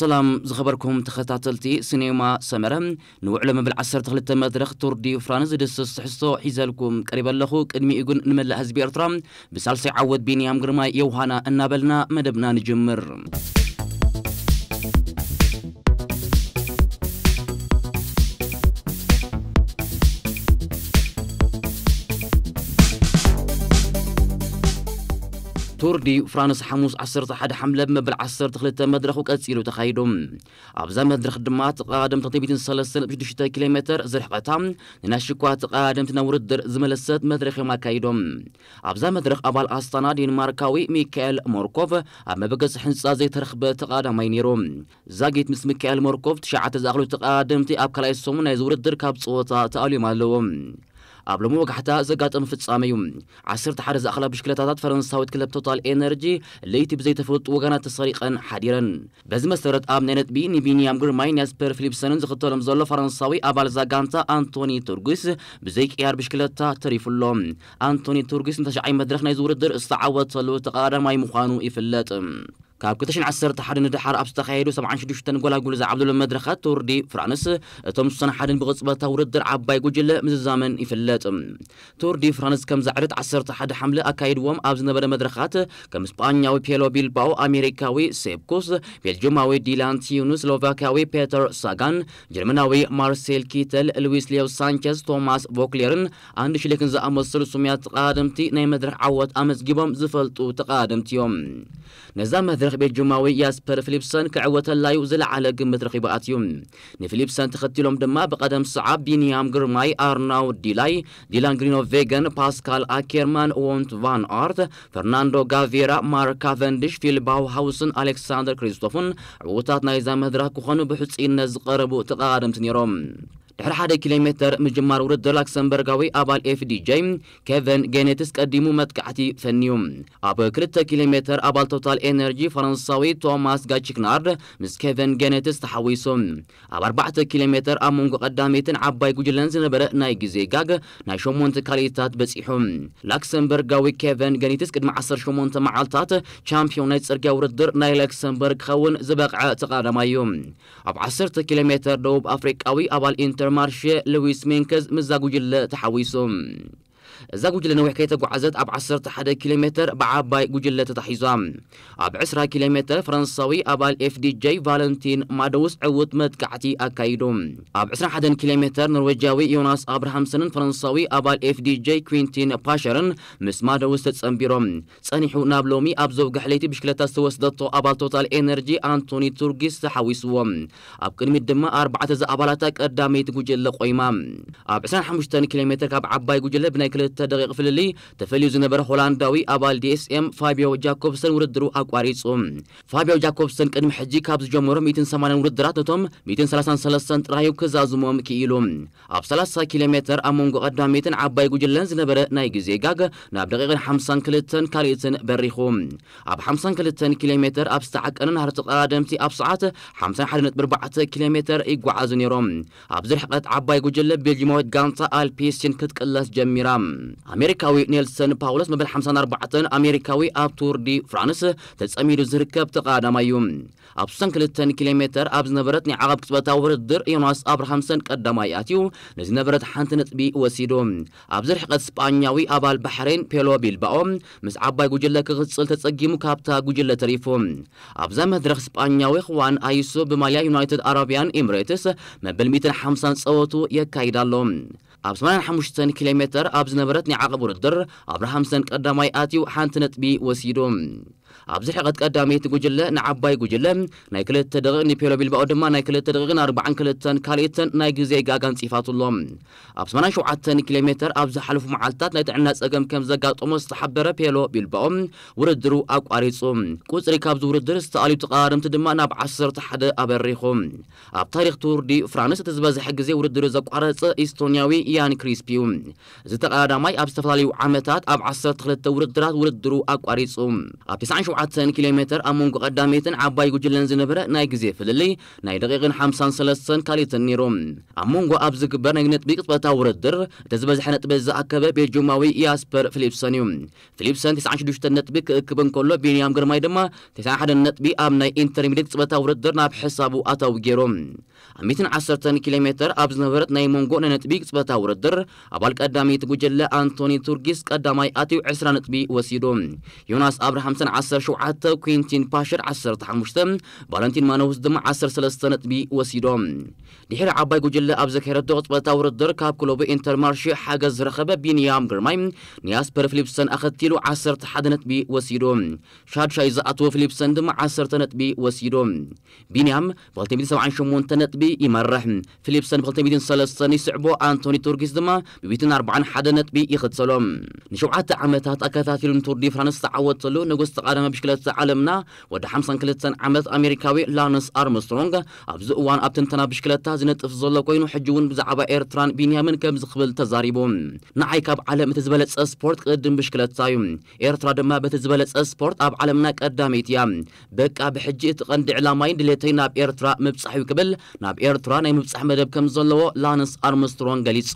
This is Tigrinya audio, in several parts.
ሰላም ዝኸበርኩም ተኸታተልቲ ሲኔማ ሰመረ፣ ንውዕሎ መበል ዓሰርተ ክልተ መድረኽ ቱር ዲ ፍራንስ ዝድስስ ትሕዝቶ ሒዘልኩም ቀሪበ ኣለኹ። ቅድሚኡ ግን ንመላእ ህዝቢ ኤርትራ ብሳልሳይ ዓወት ቢንያም ግርማይ የውሃና እናበልና መደብና ንጅምር። ቱር ዲ ፍራንስ ሓሙስ ዓሰርተ ሓደ ሓምለ ብመበል ዓሰርተ ክልተ መድረኹ ቀጺሉ ተኻይዱ። ኣብዛ መድረኽ ድማ ተቐዳደምቲ ክልተ ሚእትን ሰለስተን ነጥቢ ሽዱሽተ ኪሎ ሜተር ዝርሕቐታ ንናሽኳ ተቐዳደምቲ ናብ ውድድር ዝመለሰት መድረኽ እዮም ኣካይዶም። ኣብዛ መድረኽ ኣባል ኣስታና ዴንማርካዊ ሚካኤል ሞርኮቭ ኣብ መበገሲ ሕንጻ ዘይተረኽበ ተቐዳዳማይ ነይሩ። ዛጊት ምስ ሚካኤል ሞርኮቭ ትሽዓተ ዝኣኽሉ ተቐዳደምቲ ኣብ ካልኣይ ሰሙን ናይዚ ውድድር ካብ ጸወታ ተኣልዮም ኣለዉ። ኣብ ሎሚ ወጋሕታ ዘጋጠመ ፍጻመ እዩ። ዓሰርተ ሓደ ዝኣኽላ ብሽክለታታት ፈረንሳዊት ክለብ ቶታል ኤነርጂ ለይቲ ብዘይተፈልጡ ወገናት ተሰሪቐን ሓዲረን። በዚ መሰረት ኣብ ናይ ነጥቢ ንቢንያም ግርማይን ያስፐር ፊሊፕሰንን ዝኽተሎም ዘሎ ፈረንሳዊ ኣባል እዛ ጋንታ ኣንቶኒ ቱርጉስ ብዘይቅያር ብሽክለታ ተሪፉ ኣሎ። ኣንቶኒ ቱርጉስ ንተሽዓይ መድረኽ ናይዚ ውድድር ዝተዓወተሉ ተቐዳዳማይ ምዃኑ ይፍለጥ። ካብ ክልተ ሽሕን ዓሰርተ ሓደን ንደሓር ኣብ ዝተኻየዱ ሰብዓን ሽዱሽተን ጎላጉል ዝዓብለሉ መድረኻት ቱር ዲ ፍራንስ፣ እቶም ዝሰኑ ሓደን ብቕጽበታዊ ውድድር ዓባይ ጉጅለ ምዝዛመን ይፍለጥ። ቱር ዲ ፍራንስ ከም ዛዕርት ዓሰርተ ሓደ ሓምለ ኣካይድዎም ኣብ ዝነበረ መድረኻት፣ ከም ስጳኛዊ ፔሎ ቢልባኦ፣ ኣሜሪካዊ ሴፕ ኩስ፣ ቤልጅማዊ ዲላን ቲዩኑ፣ ስሎቫኪያዊ ፔተር ሳጋን፣ ጀርመናዊ ማርሴል ኪተል፣ ሉዊስ ሊዮ ሳንቸዝ፣ ቶማስ ቮክሌርን ኣንድ ሽሌክን ዝኣመሰሉ ስሙያት ተቐዳደምቲ ናይ መድረኽ ዓወት ኣመዝጊቦም ዝፈልጡ ተቐዳደምቲ እዮም። ነዛ መድረኽ ቤልጅማዊ ያስፐር ፊሊፕሰን ክዕወተላዩ ዝለዓለ ግምት ረኺቡ ኣትዩ። ንፊሊፕሰን ተኸቲሎም ድማ ብቐደም ሰዓብ ቢንያም ግርማይ፣ ኣርናውድ ዲላይ፣ ዲላን ግሪኖ ቬገን፣ ፓስካል ኣኬርማን፣ ዎንት ቫን ኣርት፣ ፈርናንዶ ጋቬራ፣ ማርክ ካቨንዲሽ፣ ፊል ባውሃውስን ኣሌክሳንደር ክሪስቶፍን ዕዉታት ናይዛ መድረኽ ክኾኑ ብሕጹይነት ዝቐረቡ ተቐዳደምቲ ነይሮም። ድሕሪ ሓደ ኪሎ ሜተር ምጅማር ውድድር ላክሰምበርጋዊ ኣባል ኤፍዲጄ ኬቨን ጌኔትስ ቀዲሙ መጥቃዕቲ ፈንዩ። ኣብ ክልተ ኪሎ ሜተር ኣባል ቶታል ኤነርጂ ፈረንሳዊ ቶማስ ጋቺክናርድ ምስ ኬቨን ጌኔትስ ተሓዊሱ። ኣብ ኣርባዕተ ኪሎ ሜተር ኣብ መንጎ ቀዳመይትን ዓባይ ጉጅለን ዝነበረ ናይ ግዜ ጋግ ናይ ሸሞንተ ካልኢታት በጺሑ። ላክሰምበርጋዊ ኬቨን ጌኔትስ ቅድሚ ዓሰርተ ሸሞንተ መዓልታት ቻምፒዮን ናይ ጽርግያ ውድድር ናይ ላክሰምበርግ ክኸውን ዝበቕዐ ተቐዳዳማይ እዩ። ኣብ ዓሰርተ ኪሎ ሜተር ደቡብ ኣፍሪቃዊ ኣባል ኢንተርማርሼ ሉዊስ ሜንከዝ ምስዛ ጉጅለ ተሓዊሱ። እዛ ጉጅለ ነዊሕ ከይተጓዓዘት ኣብ ዓሰርተ ሓደ ኪሎ ሜተር ብዓባይ ጉጅለ ተታሒዛ። ኣብ ዕስራ ኪሎ ሜተር ፈረንሳዊ ኣባል ኤፍዲጄ ቫለንቲን ማደውስ ዕዉት መጥቃዕቲ ኣካይዱ። ኣብ ዕስራን ሓደን ኪሎ ሜተር ኖርዌጃዊ ዮናስ ኣብርሃምሰንን ፈረንሳዊ ኣባል ኤፍዲጄ ኩዊንቲን ፓሸርን ምስ ማደውስ ተጸንቢሮም። ጸኒሑ ናብ ሎሚ ኣብ ዘውግሕ ለይቲ ብሽክለታ ዝተወስደቶ ኣባል ቶታል ኤነርጂ ኣንቶኒ ቱርጊስ ተሓዊስዎ። ኣብ ቅድሚት ድማ ኣርባዕተ ዝኣባላታ ቀዳመይቲ ጉጅለ ቆይማ። ኣብ ዕስራን ሓሙሽተን ኪሎ ሜተር ካብ ዓባይ ጉጅለ ብናይ ክልተ ደቂቕ ፍልልይ ተፈልዩ ዝነበረ ሆላንዳዊ ኣባል ዲኤስኤም ፋቢዮ ጃኮብሰን ውድድሩ ኣቋሪጹ። ፋቢዮ ጃኮብሰን ቅድሚ ሕጂ ካብ ዝጀመሩ ሚእትን ሰማንያን ውድድራት ነቶም ሚእትን ሰላሳን ሰለስተን ጥራዩ ክዛዝሞም ክኢሉ። ኣብ ሰላሳ ኪሎ ሜተር ኣብ መንጎ ቀዳመይትን ዓባይ ጉጅለን ዝነበረ ናይ ግዜ ጋግ ናብ ደቂቕን ሓምሳን ክልተን ካልኢትን በሪኹ። ኣብ ሓምሳን ክልተን ኪሎ ሜተር ኣብ ዝተዓቀነ ናህሪ ተቐዳደምቲ ኣብ ሰዓት ሓምሳን ሓደን ነጥቢ ኣርባዕተ ኪሎ ሜተር ይጓዓዙ ነይሮም። ኣብዚ ርሕቀት ዓባይ ጉጅለ ቤልጂማዊት ጋንታ ኣልፒሲን ክትቅለስ ጀሚራ። ኣሜሪካዊ ኔልሰን ፓውሎስ መበል ሓምሳን ኣርባዕተን ኣሜሪካዊ ኣብ ቱር ዲ ፍራንስ ተጸሚዱ ዝርከብ ተቐዳዳማይ እዩ። ኣብ ሱሳን ክልተን ኪሎ ሜተር ኣብ ዝነበረት ናይ ዓቐብ ቅጽበታዊ ውድድር ዮናስ ኣብርሃምሰን ቀዳማይ ኣትዩ ንዝነበረት ሓንቲ ነጥቢ ወሲዱ። ኣብዚ ርሕቀት ስጳኛዊ ኣባል ባሕሬን ፔሎ ቢልባኦ ምስ ዓባይ ጉጅለ ክቕጽል ተጸጊሙ ካብታ ጉጅለ ተሪፉ። ኣብዛ መድረኽ ስጳኛዊ ኽዋን ኣይሶ ብማልያ ዩናይትድ ኣረብያን ኤምሬትስ መበል ሚእትን ሓምሳን ጸወቱ የካይድ ኣሎ። ኣብ ሰማንያን ሓሙሽተን ኪሎ ሜተር ኣብ ዝነበረት ናይ ዓቐብ ውድድር ኣብርሃምሰን ቀዳማይ ኣትዩ ሓንቲ ነጥቢ ወሲዱ። ኣብዚ ርሕቀት ቀዳመይቲ ጉጅለ ንዓባይ ጉጅለ ናይ ክልተ ደቂቕ፣ ንፔሎ ቢልባኦ ድማ ናይ ክልተ ደቂቕን ኣርባዓን ክልተን ካልኢተን ናይ ግዜ ጋግ ኣንጺፋትሎም። ኣብ ሰማንያን ሸውዓተን ኪሎ ሜተር ኣብ ዝሓለፉ መዓልታት ናይ ጥዕና ጸገም ከም ዘጋጠሞ ዝተሓበረ ፔሎ ቢልባኦ ውድድሩ ኣቋሪጹ። ቁጽሪ ካብዚ ውድድር ዝተኣልዩ ተቐዳደምቲ ድማ ናብ ዓሰርተ ሓደ ኣበሪኹ። ኣብ ታሪኽ ቱር ዲ ፍራንስ እቲ ዝበዝሐ ግዜ ውድድሩ ዘቋረጸ ኢስቶንያዊ ያን ክሪስፒ እዩ። እዚ ተቐዳዳማይ ኣብ ዝተፈላለዩ ዓመታት ኣብ ዓሰርተ ክልተ ውድድራት ውድድሩ ኣቋሪጹ። ኣብ ተስዓን ሸውዓተ ኪሎ ሜትር ኣብ መንጎ ቀዳመይትን ዓባይ ጉጅለን ዝነበረ ናይ ግዜ ፍልልይ ናይ ደቂቕን ሓምሳን ሰለስተን ካልኢትን ነይሩ። ኣብ መንጎ ኣብ ዝግበር ናይ ነጥቢ ቅጽበታዊ ውድድር እቲ ዝበዝሐ ነጥቢ ዝኣከበ ቤልጅማዊ ያስፐር ፊሊፕሰን እዩ። ፊሊፕሰን ተስዓን ሽዱሽተን ነጥቢ ክእክብ እንከሎ፣ ቢንያም ግርማይ ድማ ተስዓን ሓደን ነጥቢ ኣብ ናይ ኢንተርሚዲየት ቅጽበታዊ ውድድር ናብ ሕሳቡ ኣታዊ ገይሩ። ኣብ ሚእትን ዓሰርተን ኪሎ ሜትር ኣብ ዝነበረት ናይ መንጎ ናይ ነጥቢ ቅጽበታዊ ውድድር፣ ኣባል ቀዳመይቲ ጉጅለ ኣንቶኒ ቱርጊስ ቀዳማይ ኣትዩ ዕስራ ነጥቢ ወሲዱ። ዮናስ ኣብርሃምሰን ዓሰርተ ሸውዓተ፣ ኩንቲን ፓሸር ዓሰርተ ሓሙሽተ፣ ቫለንቲን ማኖውስ ድማ ዓሰርተ ሰለስተ ነጥቢ ወሲዶም። ድሕሪ ዓባይ ጉጅለ ኣብ ዘካየደቶ ቅጽበታዊ ውድድር፣ ካብ ክለቡ ኢንተርማርሼ ሓገዝ ዝረኸበ ቢንያም ግርማይ ንያስፐር ፊሊፕሰን ኣኸቲሉ ዓሰርተ ሓደ ነጥቢ ወሲዱ። ሻድሻይ ዝኣተወ ፊሊፕሰን ድማ ዓሰርተ ነጥቢ ወሲዱ። ቢንያም ብክልተ ሚእትን ሰብዓን ሸሞንተ ነጥቢ ይመርሕ። ፊሊፕሰን ብክልተ ሚእትን ሰለስተን ይስዕቦ፣ ኣንቶኒ ቱርጊስ ድማ ብሚእትን ኣርባዓን ሓደ ነጥቢ ይኽተሎ። ንሸውዓተ ዓመታት ኣከታቲሉ ንቱር ዲ ፍራንስ ዝተዓወተሉ ንጉስ ተቓዳሚ ብሽክለታ ዓለምና፣ ወዲ ሓምሳን ክልተን ዓመት ኣሜሪካዊ ላንስ ኣርምስትሮንግ፣ ኣብዚ እዋን ኣብ ትንተና ብሽክለታ ዝነጥፍ ዘሎ ኮይኑ፣ ሕጂ እውን ብዛዕባ ኤርትራን ቢንያምን ከምዚ ክብል ተዛሪቡ። "ንዓይ ካብ ዓለም እቲ ዝበለጸ ስፖርት ቅድም ብሽክለታ እዩ። ኤርትራ ድማ በቲ ዝበለጸ ስፖርት ኣብ ዓለምና ቀዳመይቲ እያ። በቃ ብሕጂ እቲ ቀንዲ ዕላማይን ድሌተይ ናብ ኤርትራ ምብጻሕ እዩ" ክብል፣ ናብ ኤርትራ ናይ ምብጻሕ መደብ ከም ዘለዎ ላንስ ኣርምስትሮንግ ገሊጹ።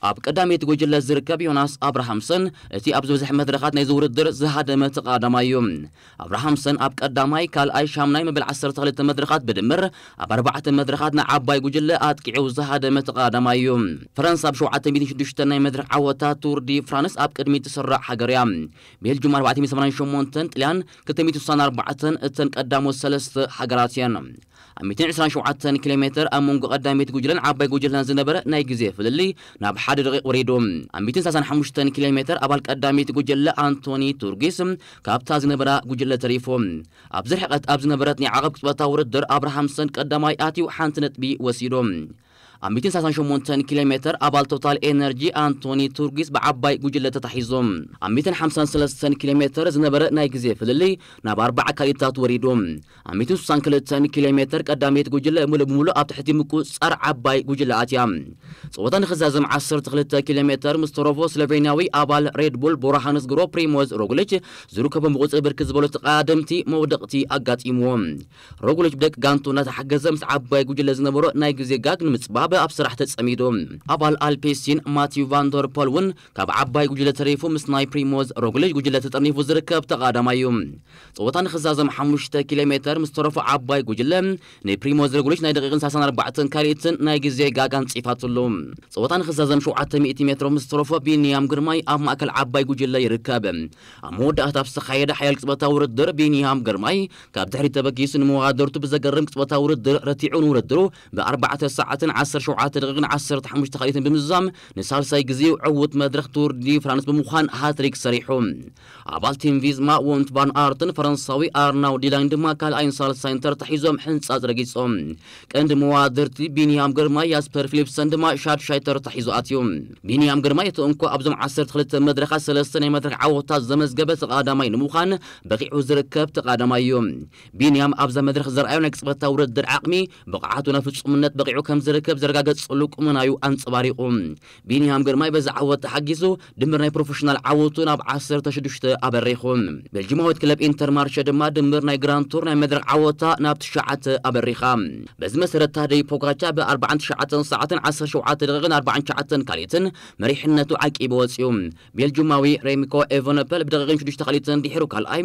ኣብ ቀዳመይቲ ጉጅለ ዝርከብ ዮናስ ኣብርሃምሰን፣ እቲ ኣብ ዝበዝሐ መድረኻት ናይዚ ውድድር ዝሃደመ ተቓዳማይ እዩ። ኣብርሃምሰን ኣብ ቀዳማይ፣ ካልኣይ፣ ሻምናይ መበል ዓሰርተ ክልተ መድረኻት ብድምር ኣብ ኣርባዕተ መድረኻት ንዓባይ ጉጅለ ኣጥቂዑ ዝሃደመ ተቓዳማይ እዩ። ፈረንሳ ኣብ ሸውዓተ ሚእትን ሽዱሽተን ናይ መድረኽ ዓወታ ቱር ዲ ፍራንስ ኣብ ቅድሚት ትስራዕ ሃገር እያ። ቤልጅም ኣርባዕተ ሚእትን ሰማንያን ሸሞንተን፣ ጥልያን ክልተ ሚእትን ስሳን ኣርባዕተን እተን ቀዳሞት ሰለስተ ሃገራት እየን። ኣብ ሚእትን ዕስራን ሸውዓተን ኪሎ ሜትር ኣብ መንጎ ቀዳመይቲ ጉጅለን ዓባይ ጉጅለን ዝነበረ ናይ ግዜ ፍልልይ ናብ ሓደ ደቂቕ ወሪዱ። ኣብ ሚእትን ሰላሳን ሓሙሽተን ኪሎ ሜትር ኣባል ቀዳመይቲ ጉጅለ ኣንቶኒ ቱርጊስ ካብታ ዝነበራ ጉጅለ ተሪፉ። ኣብዚ ርሕቀት ኣብ ዝነበረት ናይ ዓቐብ ቅጽበታዊ ውድድር ኣብርሃምሰን ቀዳማይ ኣትዩ ሓንቲ ነጥቢ ወሲዱ። ኣብ ሚእትን ሰላሳን ሸሞንተን ኪሎ ሜትር ኣባል ቶታል ኤነርጂ ኣንቶኒ ቱርጊስ ብዓባይ ጉጅለ ተታሒዙ። ኣብ ሚእትን ሓምሳን ሰለስተን ኪሎ ሜትር ዝነበረ ናይ ግዜ ፍልልይ ናብ ኣርባዓ ካልኢታት ወሪዱ። ኣብ ሚእትን ስሳን ክልተን ኪሎ ሜትር ቀዳመይቲ ጉጅለ ምሉእ ብምሉእ ኣብ ትሕቲ ምቁጽጻር ዓባይ ጉጅለ ኣትያ። ጸወታ ንኽዛዘም ዓሰርተ ክልተ ኪሎ ሜትር ምስ ተረፎ፣ ስሎቬንያዊ ኣባል ሬድ ቡል ቦራ ሃንስ ግሮ ፕሪሞዝ ሮግሊች ዝርከቦም ብቑጽሪ ብርክት ዝበሉ ተቐዳደምቲ መውደቕቲ ኣጋጢምዎም። ሮግሊች ብደቂ ጋንቱ እናተሓገዘ ምስ ዓባይ ጉጅለ ዝነበሮ ናይ ግዜ ጋግ ንምጽባብ ኣብ ስራሕ ተጸሚዱ። ኣባል ኣልፔሲን ማቲው ቫንደርፖል እውን ካብ ዓባይ ጉጅለ ተሪፉ ምስ ናይ ፕሪሞዝ ሮግሊች ጉጅለ ተጠርኒፉ ዝርከብ ተቐዳዳማይ እዩ። ጸወታ ንኽዛዘም ሓሙሽተ ኪሎ ሜትር ምስ ተረፎ ዓባይ ጉጅለ ንፕሪሞዝ ሮግሊች ናይ ደቂቕን ሰላሳን ኣርባዕተን ካልኢትን ናይ ግዜ ጋግ ኣንጺፋትሉ። ጸወታ ንኽዛዘም ሸውዓተ ሚእቲ ሜትሮ ምስ ተረፎ ቢንያም ግርማይ ኣብ ማእከል ዓባይ ጉጅለ ይርከብ። ኣብ መወዳእታ ኣብ ዝተኻየደ ሓያል ቅጽበታዊ ውድድር ቢንያም ግርማይ ካብ ድሕሪት ተበጊሱ ንመወዳደርቱ ብዘገርም ቅጽበታዊ ውድድር ረቲዑ ንውድድሩ ብኣርባዕተ ሰዓትን ዓሰርተ ሸውዓተ ደቂቕን ዓሰርተ ሓሙሽተ ካልኢትን ብምዝዛም ንሳልሳይ ግዜኡ ዕዉት መድረኽ ቱር ዲ ፍራንስ ብምዃን ሃትሪክ ሰሪሑ። ኣባል ቲም ቪዝማ ዎንት ቫን ኣርትን ፈረንሳዊ ኣርናው ዲላይን ድማ ካልኣይን ሳልሳይን ተርታ ሒዞም ሕንጻጽ ረጊጾም። ቀንዲ መዋድርቲ ቢንያም ግርማይ፣ ያስፐር ፊሊፕሰን ድማ ሻድሻይ ተርታ ሒዙ ኣትዩ። ቢንያም ግርማይ እቲ እንኮ ኣብዞም ዓሰርተ ክልተ መድረኻት ሰለስተ ናይ መድረኽ ዓወታት ዘመዝገበ ተቐዳማይ ንምዃን በቂዑ ዝርከብ ተቐዳማይ እዩ። ቢንያም ኣብዛ መድረኽ ዘርኣዮ ናይ ቅጽበታዊ ውድድር ዓቕሚ፣ ብቕዓቱ ናብ ፍጹምነት በቂዑ ከም ዝርከብ ዘረጋገጸሉ ቁመናዩ ኣንጸባሪቑ። ቢንያም ግርማይ በዚ ዓወት ተሓጊሱ ድምር ናይ ፕሮፌሽናል ዓወቱ ናብ ዓሰርተ ሽዱሽተ ኣበሪኹ። ቤልጂማዊት ክለብ ኢንተርማርሸ ድማ ድምር ናይ ግራንድ ቱር ናይ መድረኽ ዓወታ ናብ ትሽዓተ ኣበሪኻ። በዚ መሰረት ታደይ ፖጋቻ ብ ኣርባዓን ትሽዓተን ሰዓትን ዓሰርተ ሸውዓተ ደቂቕን ኣርባዓን ትሽዓተን ካልኢትን መሪሕነቱ ዓቂቡ ወጺኡ። ቤልጂማዊ ሬሚኮ ኤቨነፐል ብደቂቕን ሽዱሽተ ካልኢትን ድሕሩ ካልኣይ፣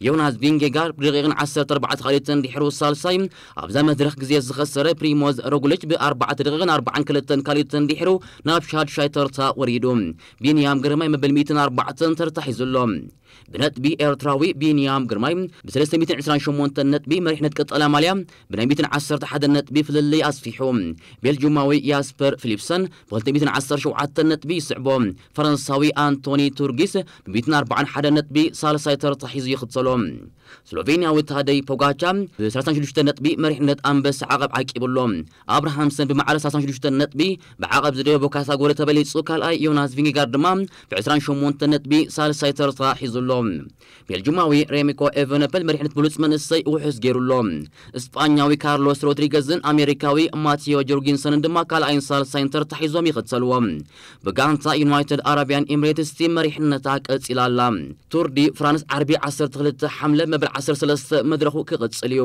ዮናስ ቪንጌጋር ብደቂቕን ዓሰርተ ኣርባዕተ ካልኢትን ድሕሩ ሳልሳይ፣ ኣብዛ መድረኽ ግዜ ዝኸሰረ ፕሪሞዝ ሮግሊች ብኣርባዕተ ደቂቕን ኣርባዓን ክልተን ካልኢትን ድሕሩ ናብ ሻድሻይ ተርታ ወሪዱ። ቢንያም ግርማይ መበል ሚእትን ኣርባዕተን ተርታ ሒዙ ኣሎ። ብነጥቢ ኤርትራዊ ቢንያም ግርማይ ብ ሰለስተ ሚእትን ዕስራን ሸሞንተን ነጥቢ መሪሕነት ቀጠላ ማልያ ብናይ ሚእትን ዓሰርተ ሓደ ነጥቢ ፍልልይ ኣስፊሑ። ቤልጂማዊ ያስፐር ፊሊፕሰን ብ ክልተ ሚእትን ዓሰርተ ሸውዓተ ነጥቢ ይስዕቦ። ፈረንሳዊ ኣንቶኒ ቱርጊስ ብ ሚእትን ኣርባዓን ሓደ ነጥቢ ሳልሳይ ተርታ ሒዙ ይኽተሎ። ስሎቬንያዊ ታደይ ፖጋቻ ብ ሰላሳን ሽዱሽተ ነጥቢ መሪሕነት ኣንበሳ ዓቐብ ዓቂቡ ኣሎ። ኣብርሃምሰን ብማዕረ ሰላሳን ሽዱሽተን ነጥቢ ብዓቐብ ዝደየቦ ካሳጎሪ ተበሊጹ። ካልኣይ ዮናስ ቪንጌጋርድ ድማ ብ ዕስራን ሸሞንተን ነጥቢ ሳልሳይ ተርታ ሒዙ ኣሎ። ቤልጅማዊ ሬሚኮ ኤቨነፐል መሪሕነት ብሉጽ መንእሰይ ውሑስ ገይሩ ኣሎ። እስጳኛዊ ካርሎስ ሮድሪገዝን ኣሜሪካዊ ማቲዮ ጆርጊንሰንን ድማ ካልኣይን ሳልሳይን ተርታ ሒዞም ይኽተልዎም። ብጋንታ ዩናይትድ ኣረቢያን ኤምሬትስ ቲም መሪሕነታ ቀጺላ ኣላ። ቱር ዲ ፍራንስ ዓርቢ ዓሰርተ ክልተ ሓምለ መበል ዓሰርተ ሰለስተ መድረኹ ክቕጽል እዩ።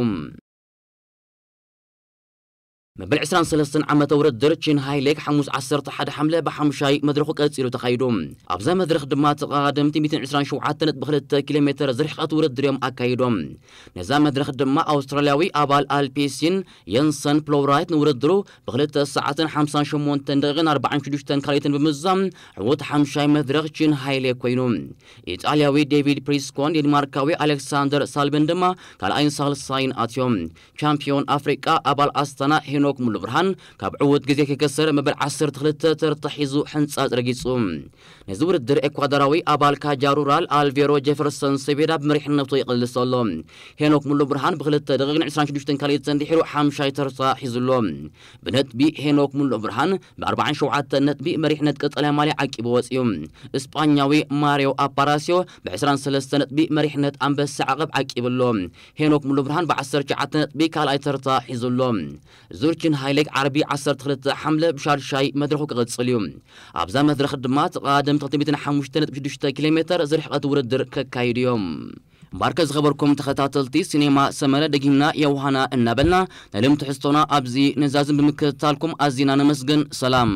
መበል ዕስራን ሰለስተን ዓመተ ውድድር ቺን ሃይሌክ ሓሙስ ዓሰርተ ሓደ ሓምለ ብሓምሻይ መድረኹ ቀጺሉ ተኻይዱ። ኣብዛ መድረኽ ድማ ተቐዳደምቲ ሚእትን ዕስራን ሸውዓተ ነጥቢ ክልተ ኪሎ ሜትር ዝርሕቐት ውድድር እዮም ኣካይዶም። ነዛ መድረኽ ድማ ኣውስትራልያዊ ኣባል ኣልፒሲን የንሰን ፕሎራይት ንውድድሩ ብክልተ ሰዓትን ሓምሳን ሸሞንተን ደቂቕን ኣርባዓን ሽዱሽተን ካልኢትን ብምዛም ዕዉት ሓምሻይ መድረኽ ቺን ሃይሌክ ኮይኑ። ኢጣልያዊ ዴቪድ ፕሪስኮን ዴንማርካዊ ኣሌክሳንደር ሳልበን ድማ ካልኣይን ሳልሳይን ኣትዮም። ቻምፒዮን ኣፍሪቃ ኣባል ኣስታና ሄኖክ ሙሉብርሃን ካብ ዕዉት ግዜ ከይከሰረ መበል ዓሰርተ ክልተ ተርታ ሒዙ ሕንጻጽ ረጊጹ። ነዚ ውድድር ኤኳዶራዊ ኣባል ካጃ ሩራል ኣልቬሮ ጀፈርሰን ሰቤዳ ብመሪሕነቱ ይቕልስ ኣሎ። ሄኖክ ሙሉብርሃን ብክልተ ደቂቕን ዕስራን ሽዱሽተን ካልኢትን ድሒሩ ሓምሻይ ተርታ ሒዙ ኣሎ። ብነጥቢ ሄኖክ ሙሉብርሃን ብ ኣርባዓን ሸውዓተን ነጥቢ መሪሕነት ቀጠልያ ማልያ ዓቂቡ ወጺኡ። እስጳኛዊ ማሪዮ ኣፓራሲዮ ብ ዕስራን ሰለስተ ነጥቢ መሪሕነት ኣንበሳ ዓቐብ ዓቂቡ ኣሎ። ሄኖክ ሙሉብርሃን ብ ዓሰርተ ትሽዓተ ነጥቢ ካልኣይ ተርታ ሒዙ ኣሎ። ዙር ቺን ሃይሌክ ዓርቢ ዓሰርተ ክልተ ሓምለ ብሻድሻይ መድረኹ ክቕጽል እዩ። ኣብዛ መድረኽ ድማ ተቐዳደምቲ ክልተ ሚእትን ሓሙሽተ ነጥቢ ሽዱሽተ ኪሎ ሜትር ዝርሕቐት ውድድር ከካይዱ እዮም። እምበኣርከ ዝኸበርኩም ተኸታተልቲ ሲኔማ ሰመረ ደጊምና የውሃና እናበልና ናይ ሎም ትሕዝቶና ኣብዚ ንዛዝም ብምክትታልኩም ኣዚና ነመስግን። ሰላም።